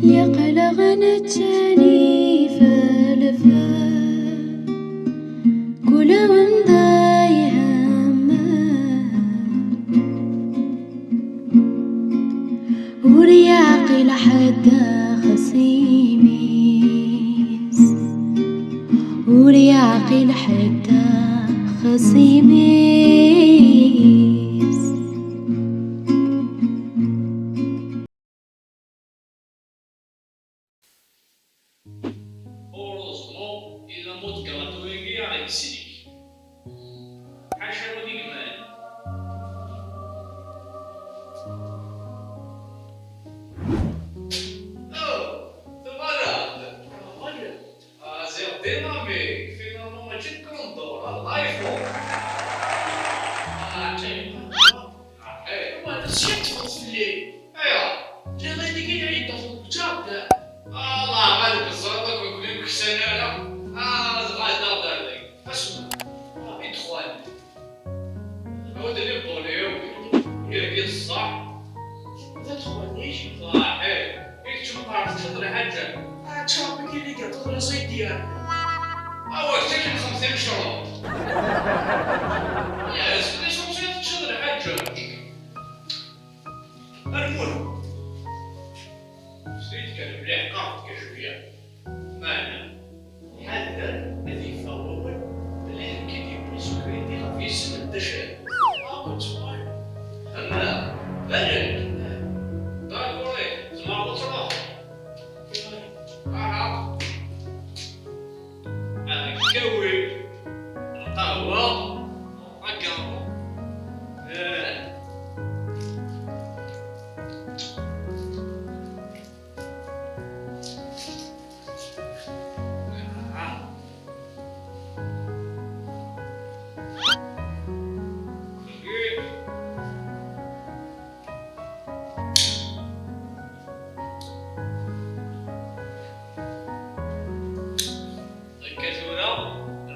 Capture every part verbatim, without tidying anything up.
Yeqleɣ neččan ifelfel, kul wanda ihemmen. Ur yeɛqil ḥedd axṣim-is, ur yeɛqil ḥedd axṣim-is. Heureusement, yella mode gratuit-agi ara yeslik. Ḥaca win i yemɛen. Oh, tuɣaleḍ-d. Ah, ziɣ dinamik. Finalement, mačči d Condor, ah, d iPhone. Ah, ǧayen. Ah, eh, wa, d acu teṭṭfeḍ fell-i? Aya, lliɣ ayen-agi ɛeddaɣ deg uǧaṛ. Allah ɣaleb, teẓriḍ akk nekkni ur neksan ara. Ah, dɣa heddeɣ-d ar dagi. Asma, ah, i ddexxan. Ɛud li boni-w, yagi d ṣṣeḥ. D ddexxan-ik? Ṣaḥit. I kečč meqqar teččiḍ lḥaǧa? Ah, ččaɣ wigi li gaṭu d la zaydiya. Awa, kečč akken xemsin cṛuṭ. Yes, l'essentiel teččiḍ lḥaǧa. Rmul. Srid kan mliḥ, qqareɣ-d kan cwiya. Meɛna, ḥader ad yeffeɣ wawal belli d nekk i d-yewwin security ɣef yisem n Dda Cab. Ah, ur tteffeɣ ara. Ama, balek. D'accord, eh, tzemreḍ ad truḥeḍ. Aha. Akawi, lqahwa, agaru. Eh. Ah. Akka tura,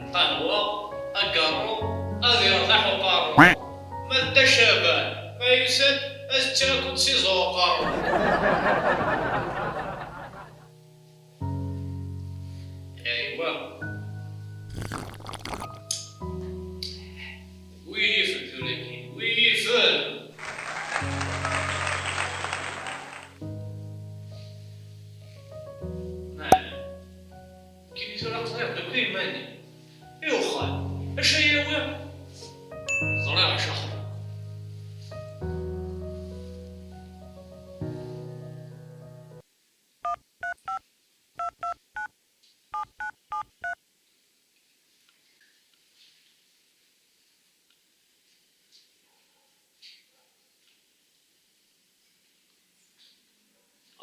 lqahwa, agaru, ad yertaḥ uqerru. Ma d Dda Caban, ma yusa-d, ad t-ttaken s iẓuqar. Aywa. Wi yifen tura-agi? Wi yifen? Meɛna, kini tura aql-aɣ deg iman-i. I uxxam, acu ay yawi? Ẓriɣ acu axxam.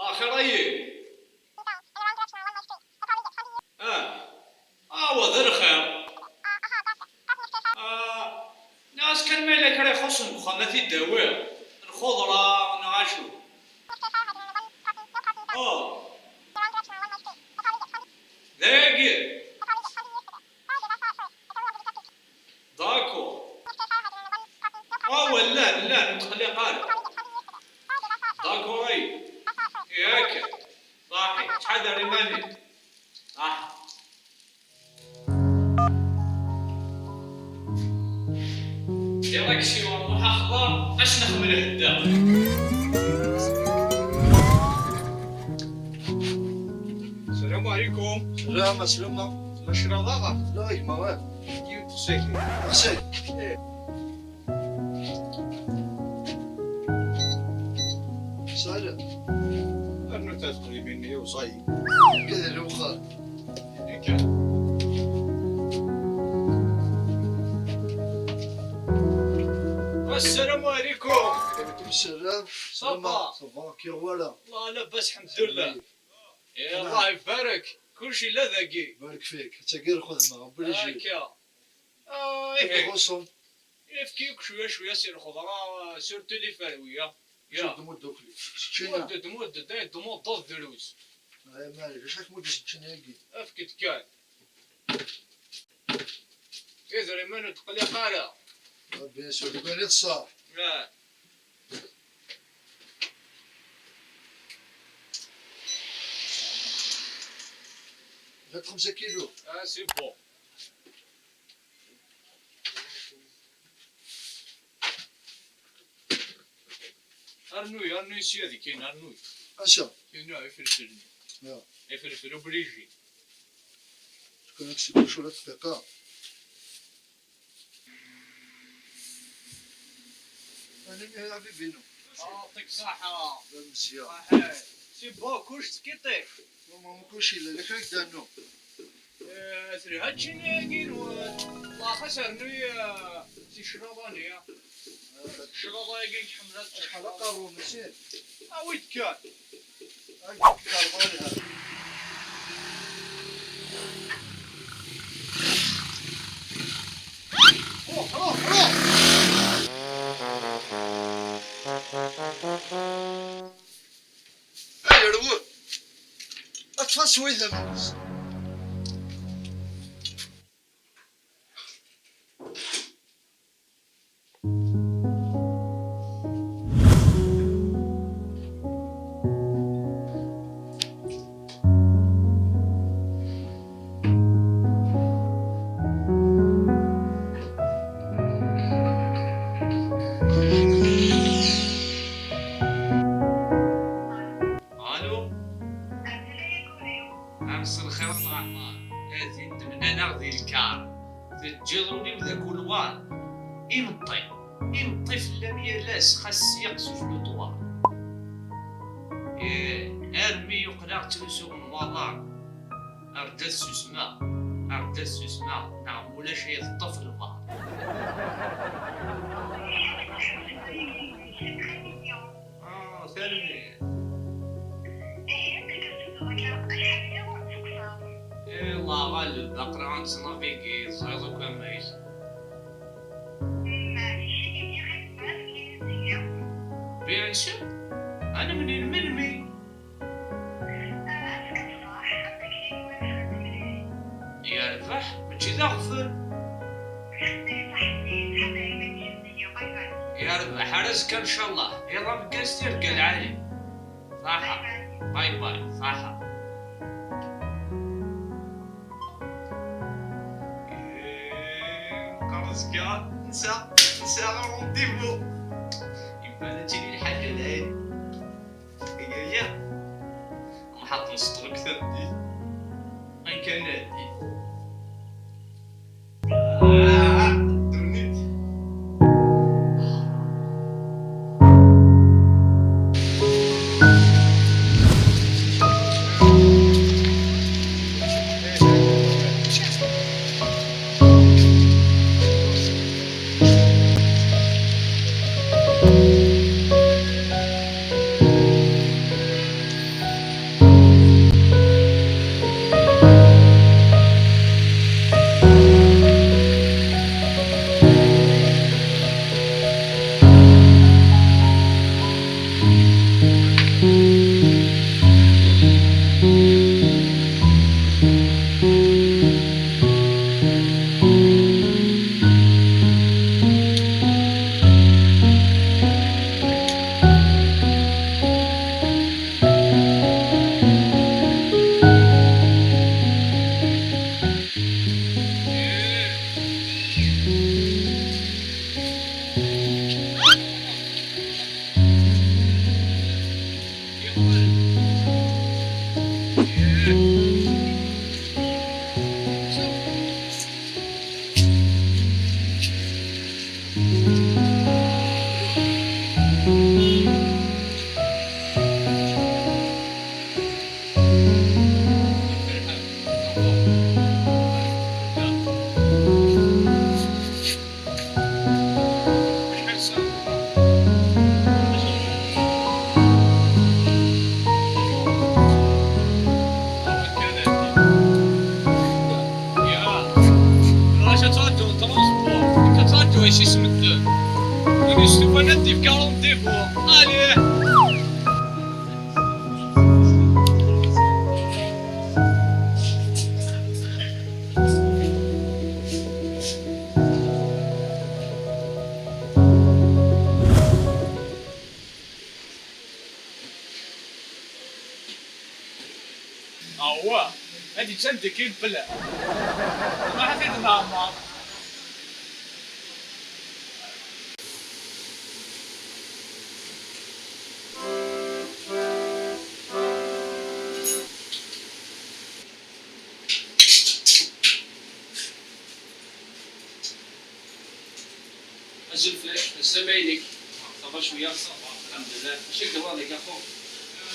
Axir ayi. Ah. Ah, wa d lxir. Ah, nniɣ-as kan ma yella kra ixuṣṣen deg uxxam ad t-id-awiɣ. Lxuḍra neɣ acu. Oh. D ayagi. D'accord. Ah, wa llan, llan, ur tqelliq ara. D'accord, ay. Yak. Ṣaḥi, ttḥadar iman-im. Ah. Direction Muḥ Axḍar, ad s-nexdem lhedda. السلام عليكم. السلام، السلامة. ما شرا ضاغة؟ لا، يا ما وين؟ كيف تخسيك؟ تخسيك؟ إيه. سالم. أنا تقريبا يوصي. كذا لو خال. هيك. السلام عليكم. وعليكم السلام. Ça va؟ Ça va، كي ولا؟ والله لاباس، الحمد لله. إيه، الله يبارك. كلشي لا ذاكي. بارك فيك. تاكي الخدمة، ربي يجيب. هكا. آه، إيه. الغصن. Efk-iyi-d cwiya, cwiya si lxeḍra, surtout les fruits, ya. Ya. Mudd-d, mudd-d, ay d-tmuddeḍ drus. Ay, ma acu ak-mudd-d ččina-agi? Efk-d kan. Idrimen ur d-qliq ara. Ah, bien sûr, d kan i teṣṣaḥ. Ah. هاد خمسة كيلو. Ah, c'est bon. Rnu-yi, rnu-yi sya di kan, rnu-yi. Aca? Kinu ifelfel-nni. Ya. Ifelfel obligé. Tkun aksibul cwiṭ dqiqa. Anemmiḥ a bibinu. Yeɛṭik ṣṣeḥḥa. Llan mezya. Ṣaḥit. Si bon, kullec tkiṭix. Mama, kullec yella, d acu i k-d-rnu? Eh, telha tčini-agi-nwen. Wallah xas rnu-yi, eh, si cclaḍa-nni. Cclaḍa-agi i tḥemmel ad tečč. Acḥal aqerru, mačči? Awi-d kan. Awi-d kan, ɣur-i ha. Ruḥ, ruḥ, ruḥ! Ay, rwel! Ṭṭef-as wayt-m. Alo. Am s lxir a Ɛmar, a tin d-mnan-aɣ di lkar, teǧǧiḍ ul-iw d akulwaṛ. Imeṭṭi, imeṭṭi fell-am yal ass, xas s yiqzuj n uṭwar. Eh, armi yuqleɣ ttrusuɣ n waḍar. Ar d ad susmeɣ, ar d ad susmeɣ, neɣ mulac ad teṭṭef lbar. Ah, tanemmirt. Eh, Allah ɣaleb, aql-aɣ nettnavigi, teẓriḍ akk amek. Bien sûr. Ad nemlil melmi? Yerbeḥ, mačči d aɣbel. Yerbeḥ, ar azekka ncallah. Iḍ ameggaz, tirga lɛali. Ṣaḥa. Bye bye. Ṣaḥa. Meqqar azekka nesɛa, nesɛa rendez-vous. Iban ad tili lḥaǧa lɛali. Iga-ya. Nḥeṭṭen s ṭṭbek tameddit. Ayen kan nɛeddi. Ah, ddunit. Acu tettṛaǧuḍ, transport? Acu tettṛaǧuḍ, ay s isem n ddin? Win yestufan ad d-yefk rendez-vous. Allez! Awah! هادي تسمى كي البلا. ما حد يدمع عمار. Azul fell-ak, ass-a ma inek. Ça va cwiya? Ça va, الحمد لله. Acu i yeḍran deg axxam?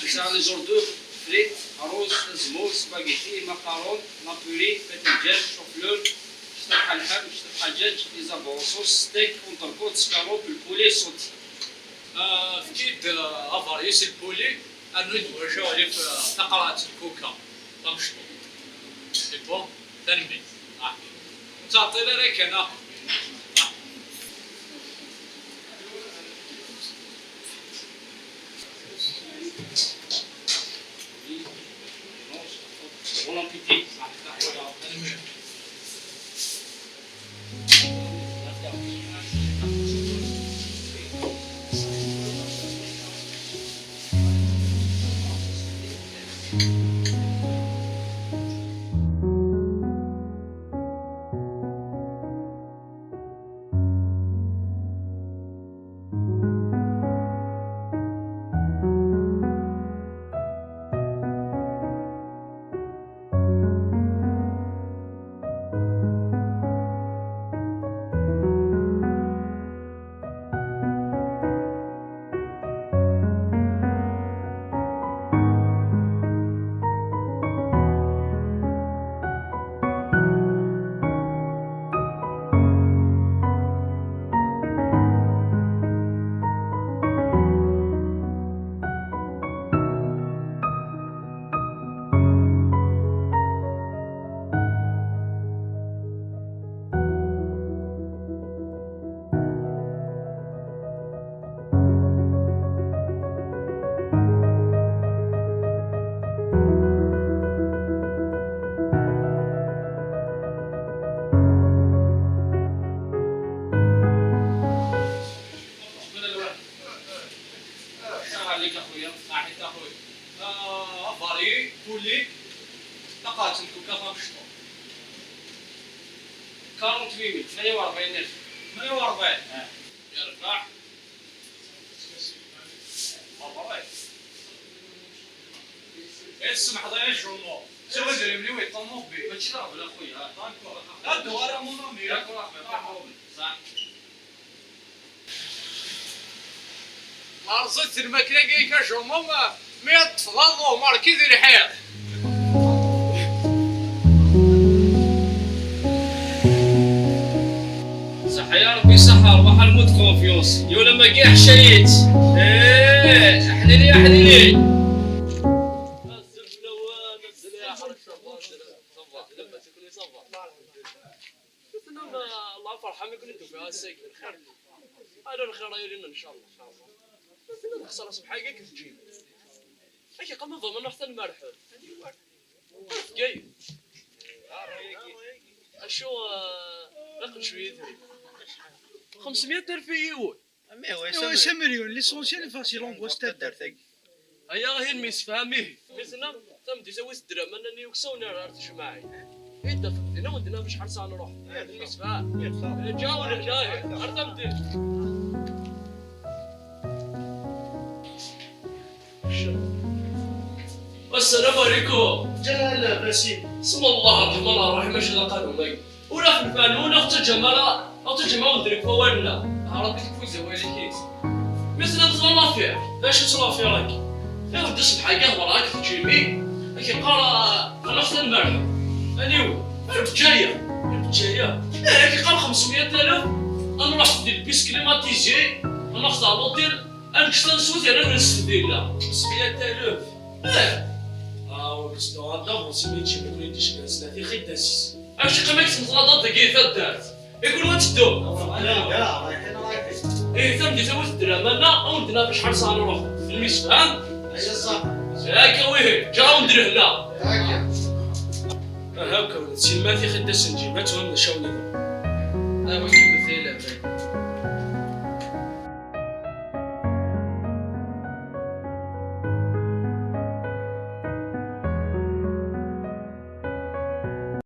Nesɛa les hors d'œuvre, frites, rruẓ, azemmur, spaghetti, macaron, la purée, pate n djaj, chou-fleur, cṭiḥ lḥem, cṭiḥ djaj, les abats en sauce, steak, entrecôte, escalope, le poulet sauté. Ah, efk-id, ah, avarié s lpuli, rnu-d wacu ɣlif, ah, taqerɛet n lkuka tamecṭuḥt. C'est bon? Tanemmirt. Ah. Ur ttɛeṭṭil ara kan, ah. Ah. Bon appétit. السلام عليك اخويا، صحيت اخويا. آه، افاري، بولي، طاقات الكوكا فام شطو. quarante-huit mille، ثمانية وأربعين ألف. ثمانية وأربعين. آه. يا رباح. أربعين. إيه، السمح الله يا جونو. شوف الجري ملي ويطموح بيه. ماشي ضرب لا خويا، ها. داكور. لا، الدوار يا مون أمي. داكور، أخويا. صح. رزقت الماكلة كي كاش عموما، مي تفضل الله ماركي دير حير. صح يا ربي، صح، ربح الموت كونفيونس. يولا ما كاع حشايت. ايه، حليلي يا حليلي. الزلزلة وين؟ الزلزلة يا حرج. صباح، صباح. لما تكوني صباح. قلت لهم، آه، الله فرحان يكون انتم فيها الساكن خير. انا الخير يا لينا ان شاء الله. قلت لهم، خساره سبحان الله كتجي. اكي قام ضمن حتى المرحب. كاين. اشو، آه، رقم شويه ثري. خمسمية ألف يوان. Mais ouais, ايوا ça me- سي مليون، l'essentiel فاسي لونغوس تاع الدار تاعك. هيا غير الميس فهميه. مثلا تم تسوي الدرهم انني يكسون على تجمعي. اذا فهمتينا ودنا باش حرصه نروح. الميس فهم. جاو هنايا. عرفت؟ السلام عليكم. جلال باسيل. بسم الله الرحمن الرحيم. اش هذا قالوا لي؟ ولا في الفانون، اخت الجمال، اخت الجمال ندرك فوالنا. عربي تكفو زوالي كيس. مثل نظام لافير. باش نصرف في راك؟ يا ودي الصبح كاع وراك في جيمي. كي قرا انا اخت المرح. انيو، البجايه، البجايه. ايه، كي قرا خمسمية ألف. انا رحت ندير البيس كليماتيزي. انا اخت لوطيل. انا كنت نسوت على نستفيد لا. خمسمية ألف. ايه. اه، وكستو هذا خمسمية شي مليون ديش كاس، لا، في خير تاسيس. اش قيمة المزلطة دقيقة دارت؟ يقول وين تدو؟ لا، لا، رايحين، رايحين. ايه، تم دي تموت الدرهم، انا او ندنا باش حرص على روح. الميس فهم؟ اي صح. ياك ويه، جاو ندير هنا. هاكا. هاكا، سي ما في خدة سنجي، ما تهم نشاو نظام. ايوا، كمل في لعبة.